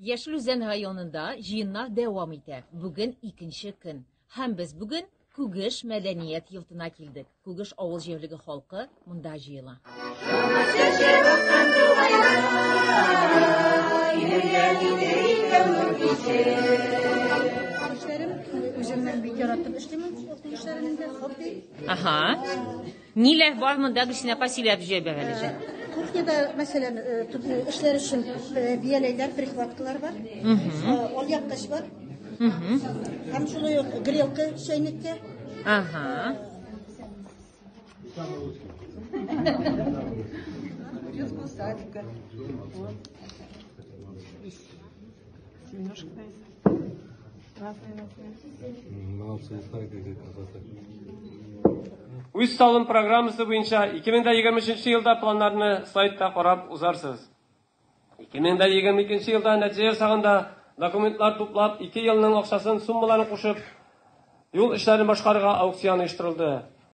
Яшел Үзән районында җыеннар дәвам итә. Бүген икенче көн. Һәм без бүген Күгеш мәдәният йортына килдек. Күгеш авыл җирлеге халкы монда җыела. Эшләрем үземнең бик яратып эшлимен ул эшләрен инде, хобби. Ага. Ниләр бар монда, Гөлсинә апа, сөйләп җибәр әле. Э, кухняда, мәсәлән, э, э, эшләр өчен бияләйләр, прихваткалар бар. Алъяпкыч бар. Һәм шулай ук грелка чәйнеккә. Ага. Детского садика. Вот. Немножко разные, разные. Молодцы, смотрите, какая красота. Үз салым программасы буенча 2023 елда планнарны сайтта карап узарсыз. 2022 елда нәтиҗә ясаганда документлар туплап, 2 елның акчасын суммаларын кушып, юл эшләрен башкарырга аукцион оештырылды.